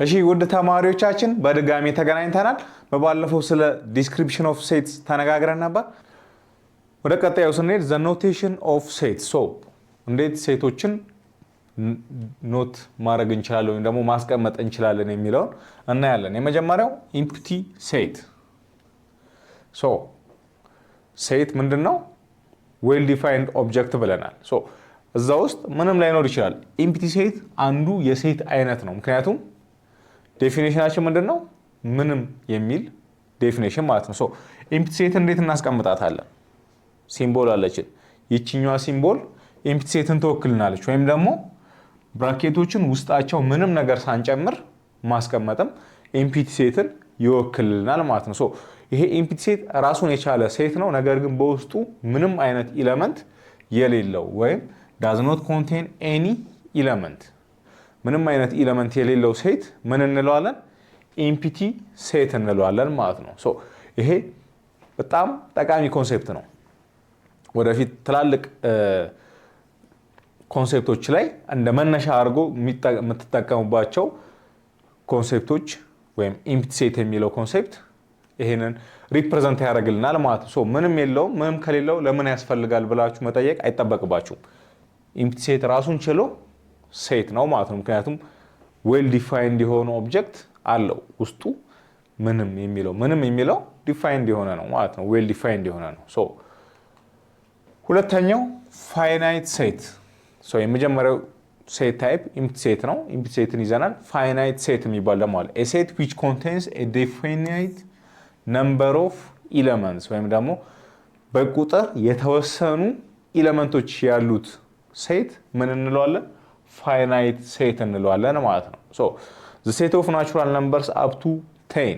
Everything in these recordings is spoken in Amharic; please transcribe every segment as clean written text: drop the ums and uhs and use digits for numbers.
እሺ ውድ ተማሪዎቻችን፣ በድጋሚ ተገናኝተናል። በባለፈው ስለ description of sets ተነጋግረን ነበር። ወደ ቀጣዩ ስንሄድ the notation of set፣ so እንዴት set ኦችን note ማድረግ እንችላለን ወይም ደግሞ ማስቀመጥ እንችላለን የሚለውን እናያለን። የመጀመሪያው empty set። So set ምንድን ነው? Well defined object ብለናል። So እዛ ውስጥ ምንም ላይኖር ይችላል። Empty set አንዱ የ set አይነት ነው። ምክንያቱም definition ኣችን ምንድን ነው? ምንም የሚል definition ማለት ነው። So empty set እንዴት እናስቀምጣታለን? Symbol አለችን። ይችኛዋ symbol empty set ን ትወክልናለች። ወይም ደግሞ bracket ኦችን ውስጣቸው ምንም ነገር ሳንጨምር ማስቀመጥም empty set ን ይወክልናል ማለት ነው። So ይሄ empty set ራሱን የቻለ set ነው። ነገር ግን በውስጡ ምንም አይነት element የሌለው ወይም does not contain any element፣ ምንም አይነት element የሌለው set ምን እንለዋለን? Empty set እንለዋለን ማለት ነው። So ይሄ በጣም ጠቃሚ concept ነው። ወደፊት ትላልቅ concept ኦች ላይ እንደ መነሻ አድርጎ የምትጠቀሙባቸው concept ኦች ወይም empty set የሚለው concept ይሄንን represent ያደርግልናል ማለት ነው። ምንም የለውም። ምንም ከሌለው ለምን ያስፈልጋል ብላችሁ መጠየቅ አይጠበቅባችሁም። Empty set ራሱን ችሎ set ነው ማለት ነው። ምክንያቱም well defined የሆነ object አለው ውስጡ፣ ምንም የሚለው defined የሆነ ነው ማለት ነው። Well defined የሆነ ነው። So ሁለተኛው finite set። የመጀመሪያው set type empty set ነው። Empty set ን ይዘናል። Finite set የሚባል ደግሞ አለ። Set which contains definite number of elements ወይም ደግሞ በቁጥር የተወሰኑ element ኦች ያሉት set ምን እንለዋለን? Finite set እንለዋለን ማለት ነው። So set of natural numbers up to 10።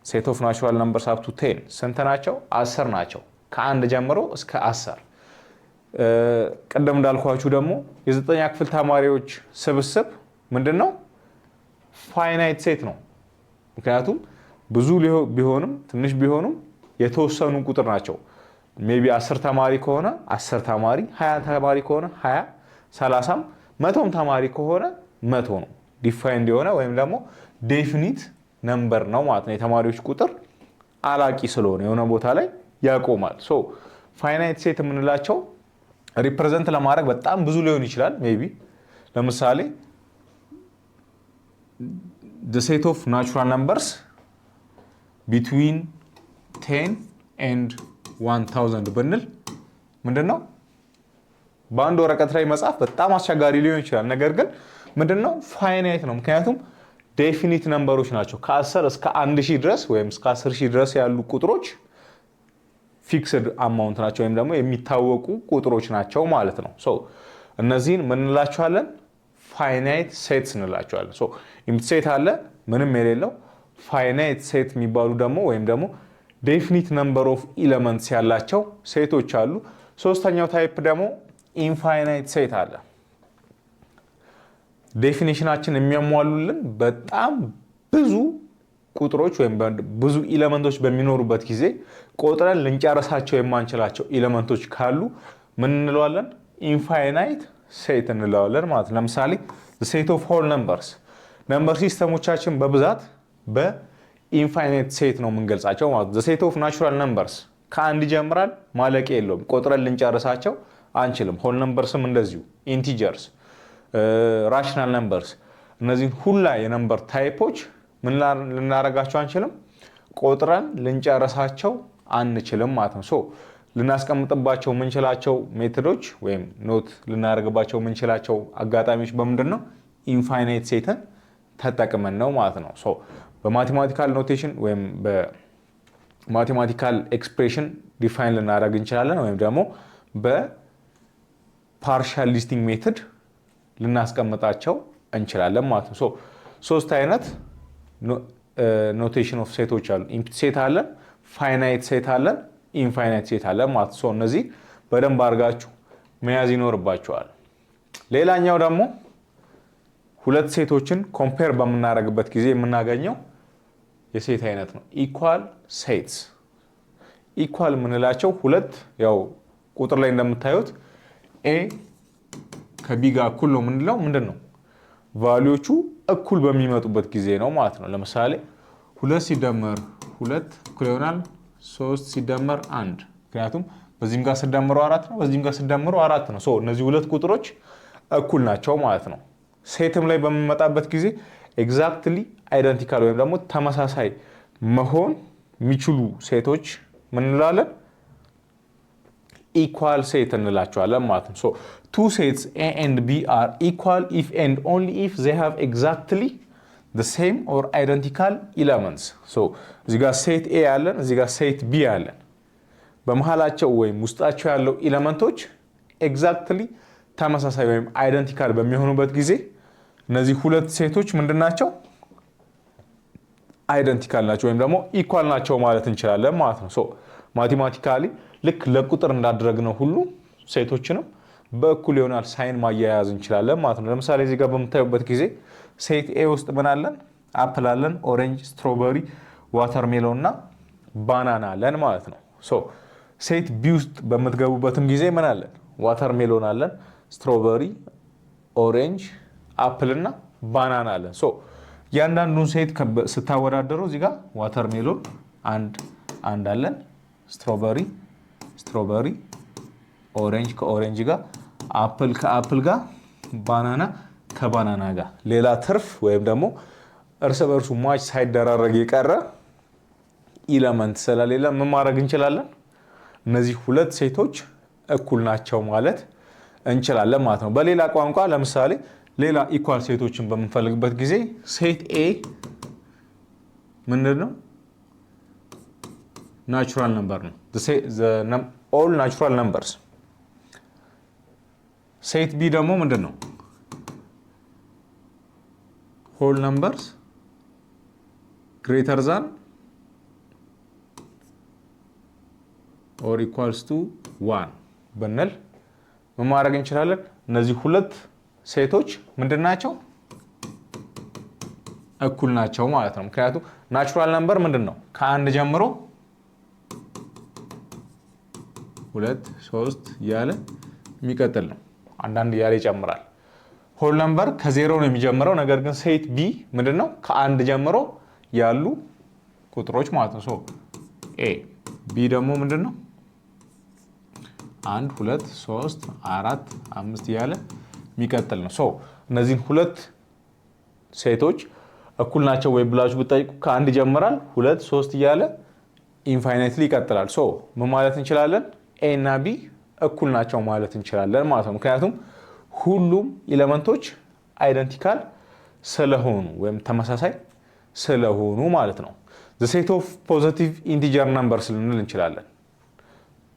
Set of natural numbers up to 10 ስንት ናቸው? 10 ናቸው። ከአንድ ጀምሮ እስከ 10። ቅድም እንዳልኳችሁ ደግሞ የዘጠነኛ ክፍል ተማሪዎች ስብስብ ምንድን ነው? Finite set ነው። ምክንያቱም ብዙ ቢሆንም ትንሽ ቢሆኑም የተወሰኑ ቁጥር ናቸው። Maybe 10 ተማሪ ከሆነ 10 ተማሪ፣ 20 ተማሪ ከሆነ 20፣ 30ም 100ም ተማሪ ከሆነ 100 ነው። Defined የሆነ ወይም ደግሞ definite number ነው ማለት ነው። የተማሪዎች ቁጥር አላቂ ስለሆነ የሆነ ቦታ ላይ ያቆማል። So finite set የምንላቸው represent ለማድረግ በጣም ብዙ ሊሆን ይችላል። Maybe ለምሳሌ set of natural numbers between 10 and 1000 ብንል ምንድን ነው? በአንድ ወረቀት ላይ መጻፍ በጣም አስቸጋሪ ሊሆን ይችላል። ነገር ግን ምንድን ነው? Finite ነው። ምክንያቱም definite number ኦች ናቸው። ከ10 እስከ 1000 ድረስ ወይም እስከ 10,000 ድረስ ያሉ ቁጥሮች fixed amount ናቸው ወይም ደግሞ የሚታወቁ ቁጥሮች ናቸው ማለት ነው። So እነዚህን ምን እንላቸዋለን? Finite sets እንላቸዋለን። So empty set አለ ምንም የሌለው፣ finite set የሚባሉ ደግሞ ወይም ደግሞ definite number of elements ያላቸው set ኦች አሉ። ሶስተኛው type ደግሞ infinite set አለ። Definition ኣችን የሚያሟሉልን በጣም ብዙ ቁጥሮች ወይም ብዙ element ኦች በሚኖሩበት ጊዜ ቆጥረን ልንጨርሳቸው የማንችላቸው element ኦች ካሉ ምን እንለዋለን? Infinite set እንለዋለን ማለት ነው። ለምሳሌ set of whole numbers። Number system ኦቻችን በብዛት በ infinite set ነው የምንገልጻቸው ማለት ነው። Set of natural numbers ከአንድ ይጀምራል፣ ማለቂያ የለውም። ቆጥረን ልንጨርሳቸው አንችልም። Whole numbers ም እንደዚሁ፣ integers፣ rational numbers፣ እነዚህን ሁላ የ number type ኦች ምን ልናረጋቸው አንችልም፣ ቆጥረን ልንጨርሳቸው አንችልም ማለት ነው። So ልናስቀምጥባቸው የምንችላቸው method ኦች ወይም note ልናደርግባቸው የምንችላቸው አጋጣሚዎች በምንድን ነው? Infinite set ን ተጠቅመን ነው ማለት ነው። So በ mathematical notation ወይም በ mathematical expression define ልናደርግ እንችላለን ወይም ደግሞ በ partial listing method ልናስቀምጣቸው እንችላለን ማለት ነው። So ሶስት አይነት notation of set ኦች አሉ። Empty set አለን፣ finite set አለን፣ infinite set አለን ማለት ነው። እነዚህ በደንብ አድርጋችሁ መያዝ ይኖርባችኋል። ሌላኛው ደግሞ ሁለት set ኦችን compare በምናደርግበት ጊዜ የምናገኘው የ set አይነት ነው። Equal sets። Equal የምንላቸው ሁለት ያው ቁጥር ላይ እንደምታዩት A ከ B ጋር እኩል ነው የምንለው ምንድን ነው? Value ዎቹ እኩል በሚመጡበት ጊዜ ነው ማለት ነው። ለምሳሌ ሁለት ሲደመር ሁለት እኩል ይሆናል ሶስት ሲደመር አንድ። ምክንያቱም በዚህም ጋር ስደምረው አራት ነው፣ በዚህም ጋር ስደምረው አራት ነው። So እነዚህ ሁለት ቁጥሮች እኩል ናቸው ማለት ነው። Set ም ላይ በምንመጣበት ጊዜ exactly identical ወይም ደግሞ ተመሳሳይ መሆን የሚችሉ set ኦች ምን እንላለን? Equal set እንላቸዋለን ማለት ነው። So two sets A and B are equal if and only if they have exactly the same or identical elements። So እዚህ ጋር set A አለን፣ እዚህ ጋር set B አለን። በመሀላቸው ወይም ውስጣቸው ያለው element ኦች exactly ተመሳሳይ ወይም identical በሚሆኑበት ጊዜ እነዚህ ሁለት set ኦች ምንድን ናቸው? Identical ናቸው ወይም ደግሞ equal ናቸው ማለት እንችላለን ማለት ነው። So mathematically ልክ ለቁጥር እንዳደረግነው ሁሉ set ኦችንም በእኩል ይሆናል sign ማያያዝ እንችላለን ማለት ነው። ለምሳሌ እዚህ ጋር በምታዩበት ጊዜ set A ውስጥ ምን አለን? Apple አለን፣ orange፣ strawberry፣ watermelon እና banana አለን ማለት ነው። So set B ውስጥ በምትገቡበትም ጊዜ ምን አለን? Watermelon አለን፣ strawberry፣ orange፣ apple እና banana አለን። So እያንዳንዱን set ስታወዳደሩ እዚህ ጋር watermelon አንድ አንድ አለን፣ strawberry strawberry፣ orange ከ orange ጋር፣ apple ከ apple ጋር፣ banana ከ banana ጋር ሌላ ትርፍ ወይም ደግሞ እርስ በእርሱ match ሳይደራረግ የቀረ element ስለሌለ ምን ማድረግ እንችላለን? እነዚህ ሁለት set ኦች እኩል ናቸው ማለት እንችላለን ማለት ነው። በሌላ ቋንቋ ለምሳሌ ሌላ equal set ኦችን በምንፈልግበት ጊዜ set A ምንድን ነው? Natural number ነው። All natural numbers። Set B ደግሞ ምንድን ነው? Whole numbers greater than or equals to one ብንል ምን ማድረግ እንችላለን? እነዚህ ሁለት set ኦች ምንድን ናቸው? እኩል ናቸው ማለት ነው። ምክንያቱም natural number ምንድን ነው? ከአንድ ጀምሮ ሁለት ሶስት እያለ የሚቀጥል ነው። አንዳንድ እያለ ይጨምራል። Whole number ከዜሮ ነው የሚጀምረው። ነገር ግን set B ምንድን ነው? ከአንድ ጀምሮ ያሉ ቁጥሮች ማለት ነው። So A B ደግሞ ምንድን ነው? አንድ፣ ሁለት፣ ሶስት፣ አራት፣ አምስት እያለ የሚቀጥል ነው። So እነዚህን ሁለት set ኦች እኩል ናቸው ወይ ብላችሁ ብትጠይቁ ከአንድ ይጀምራል፣ ሁለት፣ ሶስት እያለ infinitely ይቀጥላል። So ምን ማለት እንችላለን? A እና B እኩል ናቸው ማለት እንችላለን ማለት ነው። ምክንያቱም ሁሉም element ኦች identical ስለሆኑ ወይም ተመሳሳይ ስለሆኑ ማለት ነው። The set of positive integer numbers ልንል እንችላለን።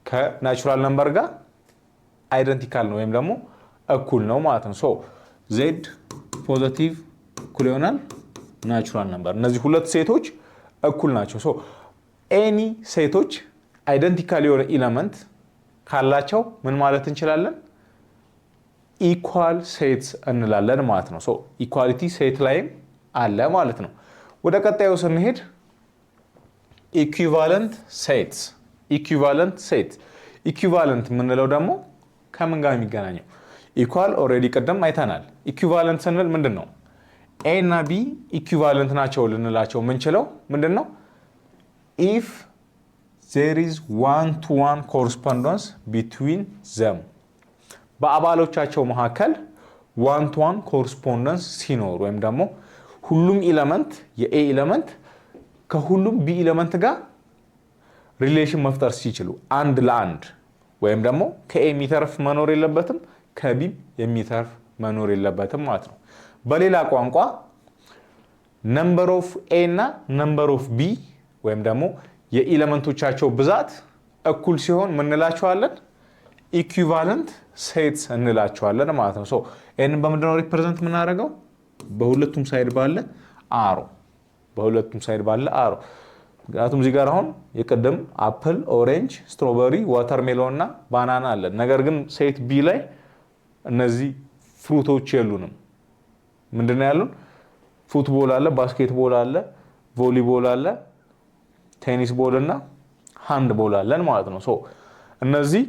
ከ natural number ጋር identical ነው ወይም ደግሞ እኩል ነው ማለት ነው። So Z positive እኩል ይሆናል natural number። እነዚህ ሁለት set ኦች እኩል ናቸው። So any set ኦች identical የሆነ element ካላቸው ምን ማለት እንችላለን? Equal sets እንላለን ማለት ነው። So equality set ላይም አለ ማለት ነው። ወደ ቀጣዩ ስንሄድ equivalent sets። Equivalent set፣ equivalent የምንለው ደግሞ ከምን ጋር የሚገናኘው? Equal already ቅድም አይተናል። Equivalent ስንል ምንድን ነው? A እና B equivalent ናቸው ልንላቸው የምንችለው ምንድን ነው? If there is one to one correspondence between them፣ በአባሎቻቸው መካከል one to one correspondence ሲኖር ወይም ደግሞ ሁሉም element የ A element ከሁሉም B element ጋር relation መፍጠር ሲችሉ አንድ ለአንድ ወይም ደግሞ ከ A የሚተርፍ መኖር የለበትም፣ ከ B ም የሚተርፍ መኖር የለበትም ማለት ነው። በሌላ ቋንቋ number of A እና number of B ወይም ደግሞ የ element ኦቻቸው ብዛት እኩል ሲሆን ምን እንላቸዋለን? Equivalent sets እንላቸዋለን ማለት ነው። So ይህንን በምንድነው represent የምናደርገው? በሁለቱም side ባለ arrow፣ በሁለቱም side ባለ arrow። ምክንያቱም እዚህ ጋር አሁን የቅድም apple፣ orange፣ strawberry፣ watermelon እና banana አለን። ነገር ግን set B ላይ እነዚህ fruit ኦች የሉንም። ምንድነው ያሉን? Football አለ፣ basketball አለ፣ ቮሊቦል አለ፣ tennis ball እና handball አለን ማለት ነው። So እነዚህ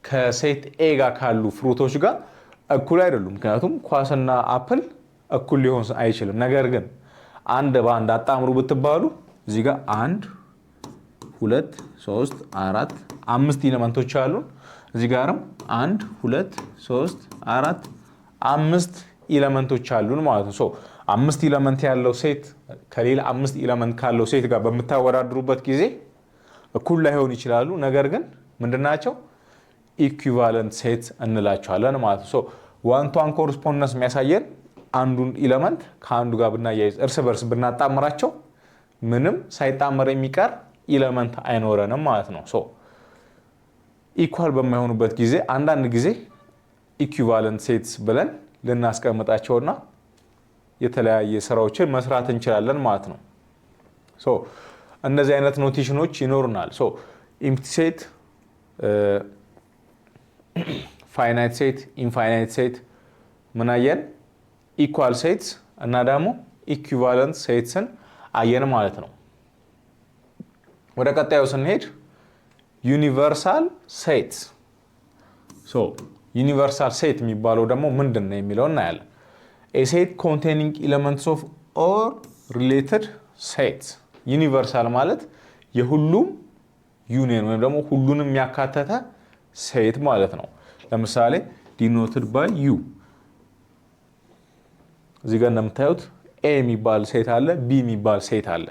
ከ set A ጋር ካሉ fruit ኦች ጋር እኩል አይደሉም። ምክንያቱም ኳስና apple እኩል ሊሆን አይችልም። ነገር ግን አንድ በአንድ አጣምሩ ብትባሉ እዚህ ጋር አንድ፣ ሁለት፣ ሶስት፣ አራት፣ አምስት element ኦች አሉን። እዚህ ጋርም አንድ፣ ሁለት፣ ሶስት፣ አራት፣ አምስት element ኦች አሉን ማለት ነው። So አምስት element ያለው set ከሌላ አምስት element ካለው set ጋር በምታወዳድሩበት ጊዜ እኩል ላይሆን ይችላሉ። ነገር ግን ምንድናቸው? Equivalent set እንላቸዋለን ማለት ነው። So one to one correspondence የሚያሳየን አንዱን element ከአንዱ ጋር ብናያይዝ፣ እርስ በርስ ብናጣምራቸው ምንም ሳይጣመር የሚቀር element አይኖረንም ማለት ነው። So equal በማይሆኑበት ጊዜ አንዳንድ ጊዜ equivalent sets ብለን ልናስቀምጣቸውና የተለያየ ስራዎችን መስራት እንችላለን ማለት ነው። So እነዚህ አይነት notation ኦች ይኖሩናል። So empty set፣ finite set፣ infinite set ምን አየን? Equal sets እና ደግሞ equivalent sets ን አየን ማለት ነው። ወደ ቀጣዩ ስንሄድ universal set። So universal set የሚባለው ደግሞ ምንድን ነው የሚለው እናያለን። A set containing elements of all related sets። Universal ማለት የሁሉም ዩኒየን ወይም ደግሞ ሁሉንም ያካተተ set ማለት ነው። ለምሳሌ denoted by U። እዚህ ጋር እንደምታዩት A የሚባል set አለ፣ B የሚባል set አለ።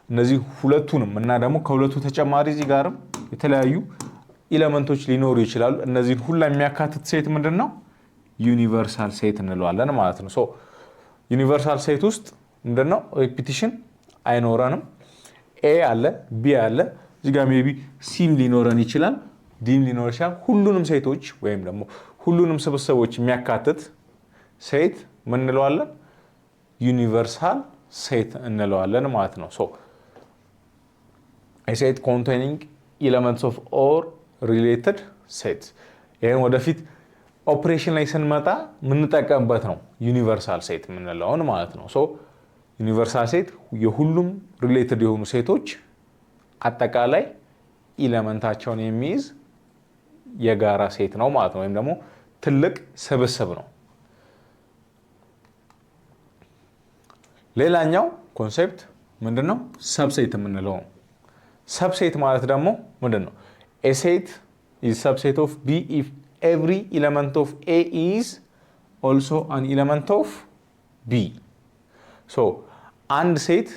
እነዚህ ሁለቱንም እና ደግሞ ከሁለቱ ተጨማሪ እዚህ ጋርም የተለያዩ element ኦች ሊኖሩ ይችላሉ። እነዚህን ሁላ የሚያካትት set ምንድን ነው? Universal set እንለዋለን ማለት ነው። So universal set ውስጥ ምንድን ነው? Repetition አይኖረንም። A አለ፣ B አለ፣ እዚህ ጋር maybe C ም ሊኖረን ይችላል፣ D ም ሊኖር ይችላል። ሁሉንም set ኦች ወይም ደግሞ ሁሉንም ስብስቦች የሚያካትት set ምን እንለዋለን? Universal set እንለዋለን ማለት ነው። So set containing elements of all related set። ይህን ወደፊት ኦፕሬሽን ላይ ስንመጣ የምንጠቀምበት ነው፣ universal set የምንለውን ማለት ነው። So universal set የሁሉም related የሆኑ set ኦች አጠቃላይ element ኣቸውን የሚይዝ የጋራ set ነው ማለት ነው፣ ወይም ደግሞ ትልቅ ስብስብ ነው። ሌላኛው concept ምንድን ነው? Subset የምንለው ነው። Subset ማለት ደግሞ ምንድን ነው? A set is subset of B if every element of A is also an element of B። So አንድ set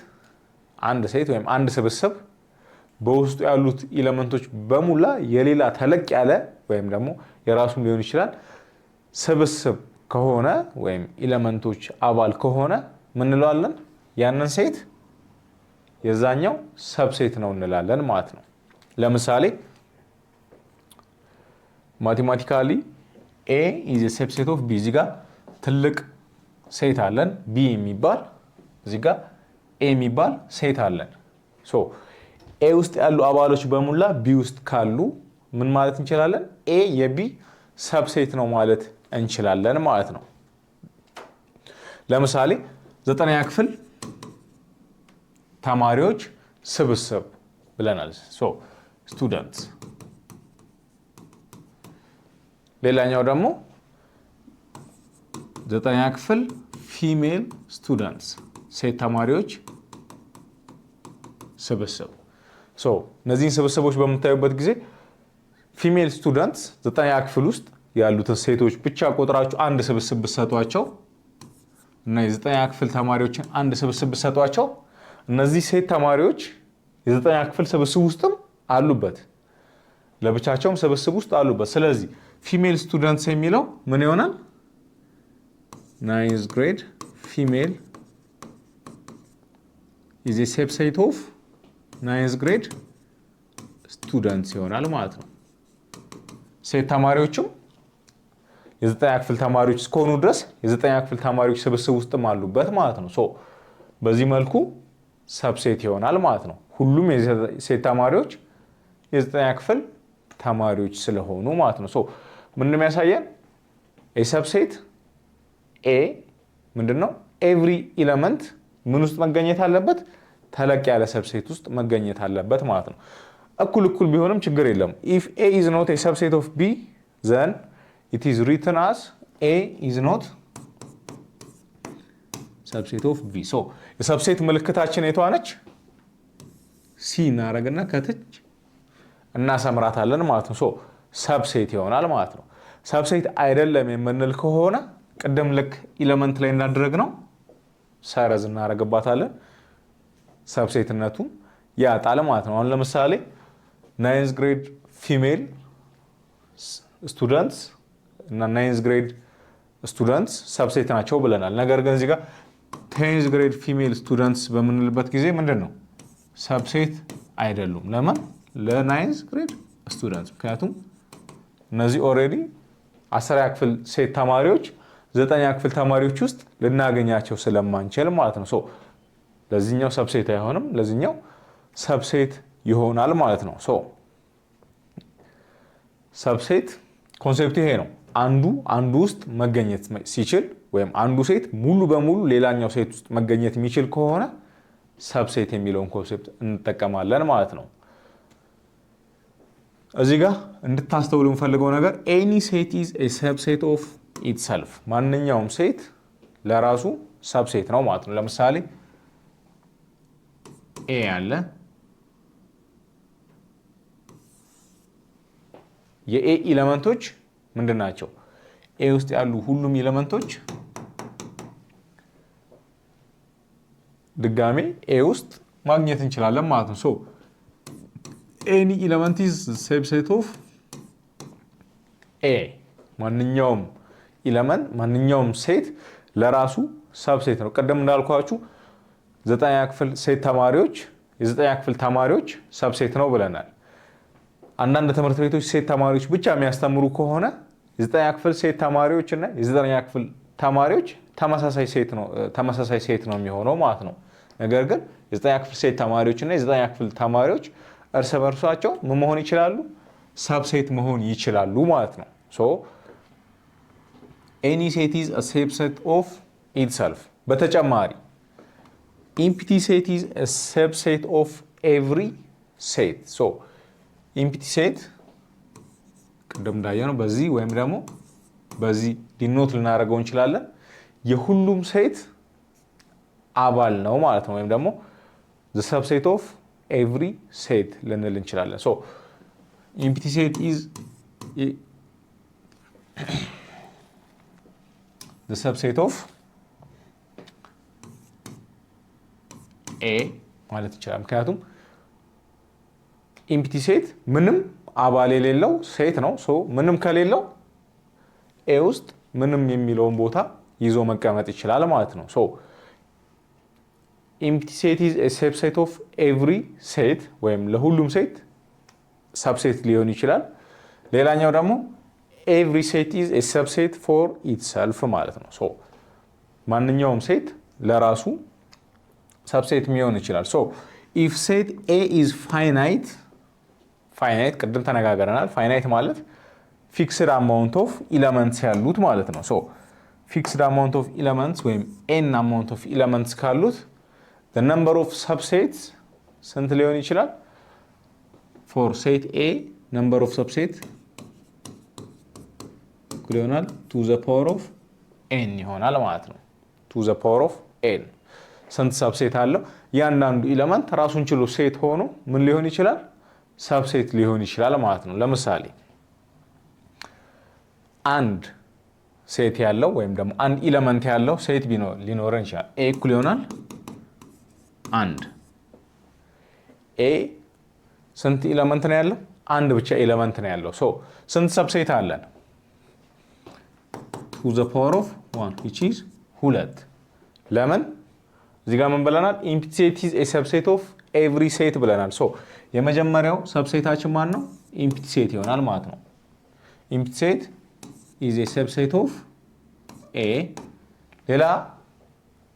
ወይም አንድ ስብስብ በውስጡ ያሉት element ኦች በሙላ የሌላ ተለቅ ያለ ወይም ደግሞ የራሱም ሊሆን ይችላል ስብስብ ከሆነ ወይም element ኦች አባል ከሆነ ምን እንለዋለን? ያንን set የዛኛው subset ነው እንላለን ማለት ነው። ለምሳሌ mathematically A is subset of B። እዚህ ጋር ትልቅ set አለን B የሚባል፣ እዚህ ጋር A የሚባል set አለን። So A ውስጥ ያሉ አባሎች በሙላ B ውስጥ ካሉ ምን ማለት እንችላለን? A የ B subset ነው ማለት እንችላለን ማለት ነው። ለምሳሌ ዘጠነኛ ክፍል ተማሪዎች ስብስብ ብለናል። So students። ሌላኛው ደግሞ ዘጠነኛ ክፍል female students፣ ሴት ተማሪዎች ስብስብ። So እነዚህን ስብስቦች በምታዩበት ጊዜ female students ዘጠነኛ ክፍል ውስጥ ያሉትን ሴቶች ብቻ ቆጥራችሁ አንድ ስብስብ ብትሰጧቸው እና የዘጠነኛ ክፍል ተማሪዎችን አንድ ስብስብ ብትሰጧቸው እነዚህ ሴት ተማሪዎች የዘጠነኛ ክፍል ስብስብ ውስጥም አሉበት፣ ለብቻቸውም ስብስብ ውስጥ አሉበት። ስለዚህ female students የሚለው ምን ይሆናል? Ninth grade female is subset of ninth grade students ይሆናል ማለት ነው። ሴት ተማሪዎችም የዘጠነኛ ክፍል ተማሪዎች እስከሆኑ ድረስ የዘጠነኛ ክፍል ተማሪዎች ስብስብ ውስጥም አሉበት ማለት ነው። So በዚህ መልኩ subset ይሆናል ማለት ነው። ሁሉም የሴት ተማሪዎች የዘጠነኛ ክፍል ተማሪዎች ስለሆኑ ማለት ነው። So ምንድን ነው የሚያሳየን? የ subset A ምንድን ነው? Every element ምን ውስጥ መገኘት አለበት? ተለቅ ያለ subset ውስጥ መገኘት አለበት ማለት ነው። እኩል እኩል ቢሆንም ችግር የለም። If A is not subset of B, then it is written as A is not Subset of V። So የ subset ምልክታችን የቷ ነች? C እናደርግና ከታች እናሰምራታለን ማለት ነው። So subset ይሆናል ማለት ነው። Subset አይደለም የምንል ከሆነ ቅድም ልክ element ላይ እንዳደረግነው ሰረዝ እናደርግባታለን። Subset ነቱን ያጣል ማለት ነው። አሁን ለምሳሌ ninth grade female students እና ninth grade students subset ናቸው ብለናል። ነገር ግን እዚህ ጋር 10th grade female students በምንልበት ጊዜ ምንድን ነው? Subset አይደሉም። ለምን? ለ ninth grade students። ምክንያቱም እነዚህ already 10ኛ ክፍል ሴት ተማሪዎች ዘጠነኛ ክፍል ተማሪዎች ውስጥ ልናገኛቸው ስለማንችል ማለት ነው። So ለዚህኛው subset አይሆንም፣ ለዚህኛው subset ይሆናል ማለት ነው። So subset concept ኡ ይሄ ነው። አንዱ አንዱ ውስጥ መገኘት ሲችል ወይም አንዱ set ሙሉ በሙሉ ሌላኛው set ውስጥ መገኘት የሚችል ከሆነ subset የሚለውን concept እንጠቀማለን ማለት ነው። እዚህ ጋር እንድታስተውሉ የምፈልገው ነገር any set is a subset of itself። ማንኛውም set ለራሱ subset ነው ማለት ነው። ለምሳሌ A አለ። የ A element ኦች ምንድን ናቸው? A ውስጥ ያሉ ሁሉም element ኦች ድጋሜ A ውስጥ ማግኘት እንችላለን ማለት ነው። So any element is subset of A። ማንኛውም element ማንኛውም set ለራሱ subset ነው። ቅድም እንዳልኳችሁ ዘጠነኛ ክፍል ሴት ተማሪዎች የዘጠነኛ ክፍል ተማሪዎች subset ነው ብለናል። አንዳንድ ትምህርት ቤቶች ሴት ተማሪዎች ብቻ የሚያስተምሩ ከሆነ የዘጠነኛ ክፍል ሴት ተማሪዎች እና የዘጠነኛ ክፍል ተማሪዎች ተመሳሳይ set ነው የሚሆነው ማለት ነው። ነገር ግን የዘጠነኛ ክፍል ሴት ተማሪዎች እና የዘጠነኛ ክፍል ተማሪዎች እርስ በርሳቸው ምን መሆን ይችላሉ? Subset መሆን ይችላሉ ማለት ነው። So any set is a subset of itself። በተጨማሪ empty set is a subset of every set። So empty set ቅድም እንዳየነው በዚህ ወይም ደግሞ በዚህ denote ልናደርገው እንችላለን። የሁሉም set አባል ነው ማለት ነው። ወይም ደግሞ subset of every set ልንል እንችላለን። So empty set is subset of A ማለት ይችላል። ምክንያቱም empty set ምንም አባል የሌለው set ነው። So ምንም ከሌለው A ውስጥ ምንም የሚለውን ቦታ ይዞ መቀመጥ ይችላል ማለት ነው። So empty set is a subset of every set ወይም ለሁሉም set subset ሊሆን ይችላል። ሌላኛው ደግሞ every set is a subset for itself ማለት ነው። So ማንኛውም set ለራሱ subset የሚሆን ይችላል። So if set A is finite፣ finite ቅድም ተነጋግረናል። Finite ማለት fixed amount of elements ያሉት ማለት ነው። So fixed amount of elements ወይም n amount of elements ካሉት number of subsets ስንት ሊሆን ይችላል? For set A number of subset እኩል ይሆናል two the power of n ይሆናል ማለት ነው። Two the power of n ስንት subset አለው? እያንዳንዱ element ራሱን ችሎ set ሆኖ ምን ሊሆን ይችላል? Subset ሊሆን ይችላል ማለት ነው። ለምሳሌ አንድ set ያለው ወይም ደግሞ አንድ element ያለው set ሊኖረን ይችላል። A እኩል ይሆናል አንድ። A ስንት element ነው ያለው? አንድ ብቻ element ነው ያለው። So ስንት subset አለን? Two the power of one, which is ሁለት። ለምን እዚህ ጋር ምን ብለናል? Empty set is a subset of every set ብለናል። So የመጀመሪያው subset ኣችን ማን ነው? Empty set ይሆናል ማለት ነው። Empty set is a subset of A። ሌላ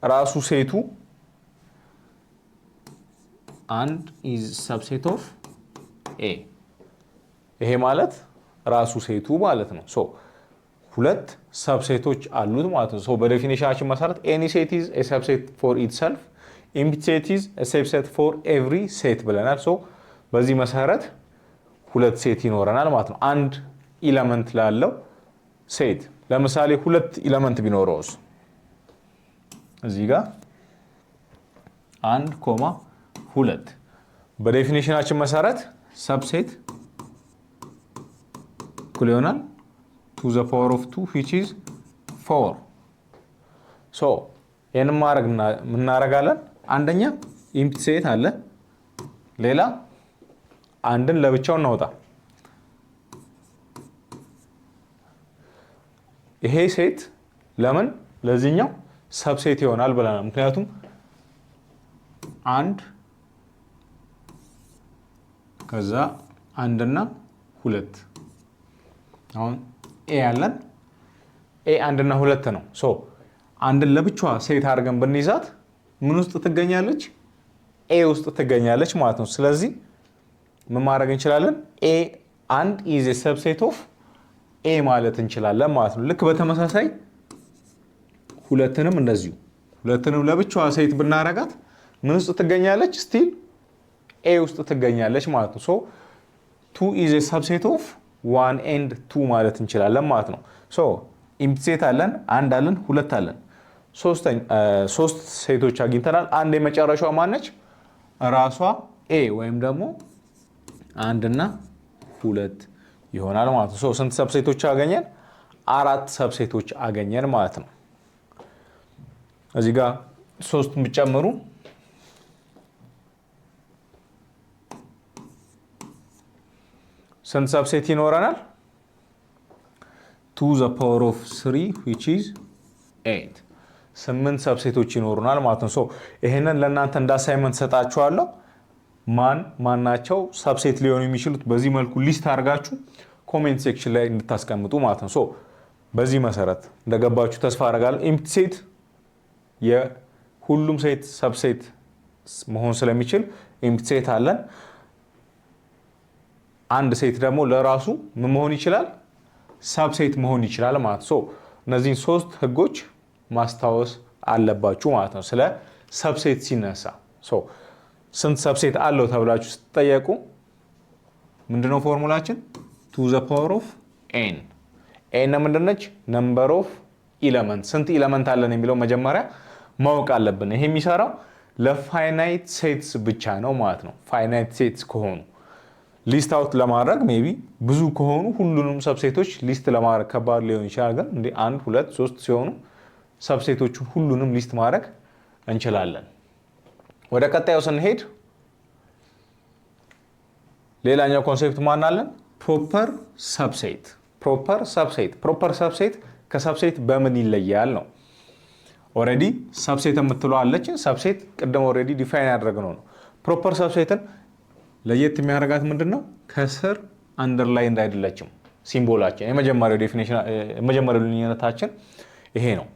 ራሱ set ኡ አንድ is subset of A። ይሄ ማለት ራሱ set ኡ ማለት ነው። So ሁለት subset ኦች አሉት ማለት ነው። So በ definition ኣችን መሰረት any set is a subset for itself፣ empty set is a subset for every set ብለናል። So በዚህ መሰረት ሁለት set ይኖረናል ማለት ነው። አንድ element ላለው set ለምሳሌ ሁለት element ቢኖረውስ? እዚህ ጋር 1 comma 2። በ definition ኣችን መሰረት subset እኩል ይሆናል two the power of two, which is four። So ይህንን ማድረግ እናደርጋለን። አንደኛ empty set አለ፣ ሌላ አንድን ለብቻው እናውጣ። ይሄ set ለምን ለዚህኛው subset ይሆናል ብለናል። ምክንያቱም አንድ ከዛ አንድና ሁለት፣ አሁን A ያለን A አንድና ሁለት ነው። So አንድን ለብቻዋ set አድርገን ብንይዛት ምን ውስጥ ትገኛለች? A ውስጥ ትገኛለች ማለት ነው። ስለዚህ ምን ማድረግ እንችላለን? A አንድ is subset of A ማለት እንችላለን ማለት ነው። ልክ በተመሳሳይ ሁለትንም እንደዚሁ፣ ሁለትንም ለብቻዋ set ብናረጋት ምን ውስጥ ትገኛለች? Still A ውስጥ ትገኛለች ማለት ነው። So two is subset of one and two ማለት እንችላለን ማለት ነው። So empty set አለን፣ አንድ አለን፣ ሁለት አለን፣ ሶስት set ኦች አግኝተናል። አንድ የመጨረሻዋ ማነች? ራሷ A ወይም ደግሞ አንድና ሁለት ይሆናል ማለት ነው። So ስንት subset ኦች አገኘን? አራት subset ኦች አገኘን ማለት ነው። እዚህ ጋር ሶስት ብጨምሩ ስንት subset ይኖረናል? Two the power of three, which is eight፣ ስምንት subset ኦች ይኖሩናል ማለት ነው። So ይሄንን ለእናንተ እንደ assignment ሰጣችኋለሁ። ማን ማናቸው subset ሊሆኑ የሚችሉት በዚህ መልኩ list አድርጋችሁ comment section ላይ እንድታስቀምጡ ማለት ነው። So በዚህ መሰረት እንደገባችሁ ተስፋ አደርጋለሁ። Empty set የሁሉም set subset መሆን ስለሚችል empty set አለን። አንድ set ደግሞ ለራሱ ምን መሆን ይችላል? Subset መሆን ይችላል ማለት ነው። እነዚህን ሶስት ህጎች ማስታወስ አለባችሁ ማለት ነው። ስለ subset ሲነሳ ስንት subset አለው ተብላችሁ ስትጠየቁ ምንድነው ፎርሙላችን? Two the power of n። n ምንድነች? Number of element። ስንት element አለን የሚለው መጀመሪያ ማወቅ አለብን። ይሄ የሚሰራው ለ finite sets ብቻ ነው ማለት ነው። Finite sets ከሆኑ list out ለማድረግ maybe ብዙ ከሆኑ ሁሉንም subset ኦች list ለማድረግ ከባድ ሊሆን ይችላል። ግን እንደ አንድ፣ ሁለት፣ ሶስት ሲሆኑ subset ኦቹን ሁሉንም list ማድረግ እንችላለን። ወደ ቀጣዩ ስንሄድ ሌላኛው concept ማን አለን? Proper subset። Proper subset። Proper subset ከ subset በምን ይለያል ነው። Already subset የምትለው አለችን። Subset ቅድም already define ያደረግነው ነው። Proper subset ን ለየት የሚያደርጋት ምንድን ነው? ከስር underline አይደለችም symbol ኣችን። የመጀመሪያው definition፣ የመጀመሪያው ልዩነታችን ይሄ ነው።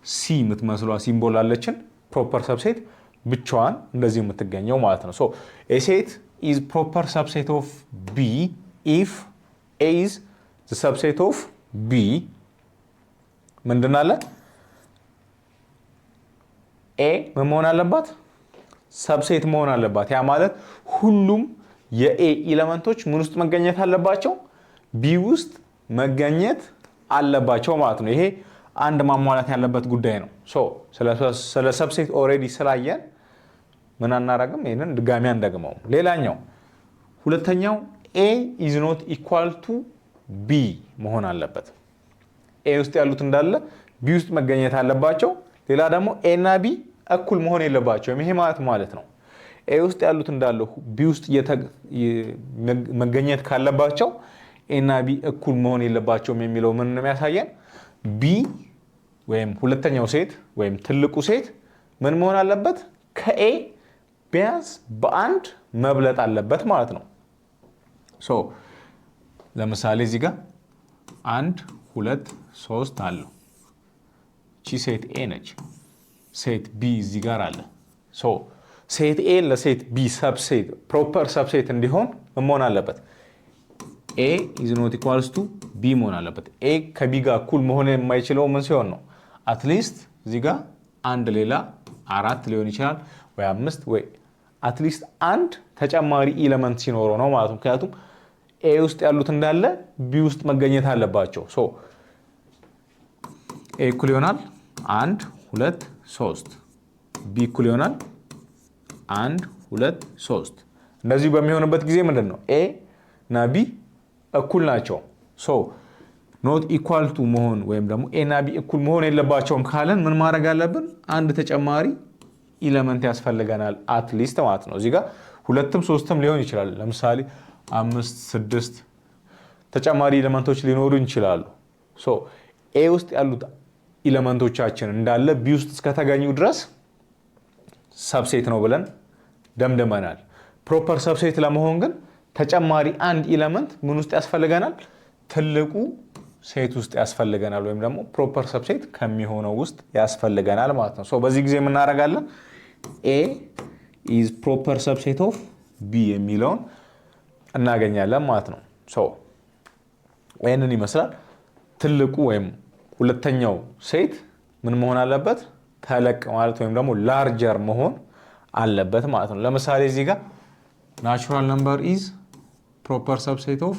C የምትመስሏ symbol አለችን። Proper subset ብቻዋን እንደዚህ የምትገኘው ማለት ነው። So a set is proper subset of B if A is subset of B። ምንድን አለ? A ምን መሆን አለባት? Subset መሆን አለባት። ያ ማለት ሁሉም የ A element ኦች ምን ውስጥ መገኘት አለባቸው? B ውስጥ መገኘት አለባቸው ማለት ነው። ይሄ አንድ ማሟላት ያለበት ጉዳይ ነው። So ስለ subset already ስላየን ምን አናረግም? ይህንን ድጋሚ አንደግመውም። ሌላኛው ሁለተኛው A is not equal to B መሆን አለበት። A ውስጥ ያሉት እንዳለ B ውስጥ መገኘት አለባቸው። ሌላ ደግሞ A እና B እኩል መሆን የለባቸውም። ይሄ ማለት ነው A ውስጥ ያሉት እንዳለ B ውስጥ መገኘት ካለባቸው A እና B እኩል መሆን የለባቸውም የሚለው ምን ነው የሚያሳየን? B ወይም ሁለተኛው set ወይም ትልቁ set ምን መሆን አለበት? ከ A ቢያንስ በአንድ መብለጥ አለበት ማለት ነው። So ለምሳሌ እዚህ ጋር አንድ፣ ሁለት፣ ሶስት አለው። ቺ set A ነች። Set B እዚህ ጋር አለ። So set A ለ set B subset፣ proper subset እንዲሆን ምን መሆን አለበት? A is not equals to B መሆን አለበት። A ከ B ጋር እኩል መሆን የማይችለው ምን ሲሆን ነው? At least እዚህ ጋር አንድ ሌላ አራት ሊሆን ይችላል ወይ አምስት ወይ at least አንድ ተጨማሪ element ሲኖረው ነው ማለት ነው። ምክንያቱም A ውስጥ ያሉት እንዳለ B ውስጥ መገኘት አለባቸው። So A እኩል ይሆናል አንድ፣ ሁለት፣ ሶስት፣ B እኩል ይሆናል አንድ፣ ሁለት፣ ሶስት። እንደዚሁ በሚሆንበት ጊዜ ምንድን ነው? A እና B እኩል ናቸው። So not equal to መሆን ወይም ደግሞ A እና B እኩል መሆን የለባቸውም ካለን ምን ማድረግ አለብን? አንድ ተጨማሪ element ያስፈልገናል at least ማለት ነው። እዚህ ጋር ሁለትም ሶስትም ሊሆን ይችላል። ለምሳሌ አምስት፣ ስድስት ተጨማሪ element ኦች ሊኖሩ ይችላሉ። So A ውስጥ ያሉት element ኦቻችን እንዳለ B ውስጥ እስከተገኙ ድረስ subset ነው ብለን ደምድመናል። Proper subset ለመሆን ግን ተጨማሪ አንድ element ምን ውስጥ ያስፈልገናል? ትልቁ set ውስጥ ያስፈልገናል፣ ወይም ደግሞ proper subset ከሚሆነው ውስጥ ያስፈልገናል ማለት ነው። So በዚህ ጊዜ ምን እናደርጋለን? A is proper subset of B የሚለውን እናገኛለን ማለት ነው። So ይህንን ይመስላል። ትልቁ ወይም ሁለተኛው set ምን መሆን አለበት? ተለቅ ማለት ወይም ደግሞ larger መሆን አለበት ማለት ነው። ለምሳሌ እዚህ ጋር natural number is proper subset of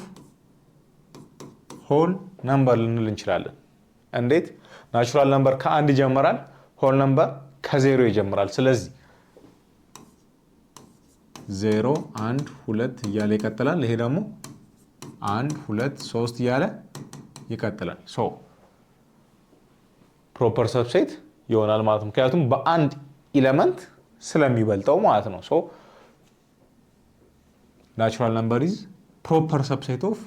whole number ልንል እንችላለን። እንዴት? Natural number ከአንድ ይጀምራል፣ whole number ከዜሮ ይጀምራል። ስለዚህ ዜሮ፣ አንድ፣ ሁለት እያለ ይቀጥላል። ይሄ ደግሞ አንድ፣ ሁለት፣ ሶስት እያለ ይቀጥላል። So proper subset ይሆናል ማለት ነው። ምክንያቱም በአንድ element ስለሚበልጠው ማለት ነው። So natural number is proper subset of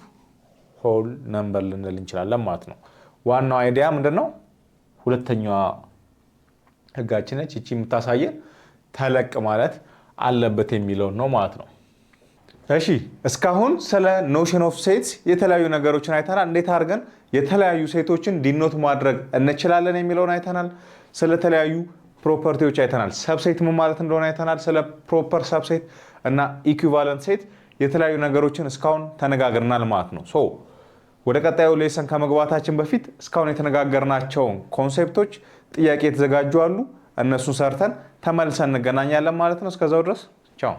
whole number ልንል እንችላለን ማለት ነው። ዋናው idea ምንድን ነው? ሁለተኛዋ ህጋችን ነች። ይቺ የምታሳየን ተለቅ ማለት አለበት የሚለውን ነው ማለት ነው። እሺ፣ እስካሁን ስለ notion of sets የተለያዩ ነገሮችን አይተናል። እንዴት አድርገን የተለያዩ set ኦችን denote ማድረግ እንችላለን የሚለውን አይተናል። ስለተለያዩ property ዎች አይተናል። Subset ምን ማለት እንደሆነ አይተናል። ስለ proper subset እና equivalent set የተለያዩ ነገሮችን እስካሁን ተነጋግረናል ማለት ነው። So ወደ ቀጣዩ lesson ከመግባታችን በፊት እስካሁን የተነጋገርናቸውን concept ኦች ጥያቄ የተዘጋጁ አሉ። እነሱን ሰርተን ተመልሰን እንገናኛለን ማለት ነው። እስከዛው ድረስ ቻው።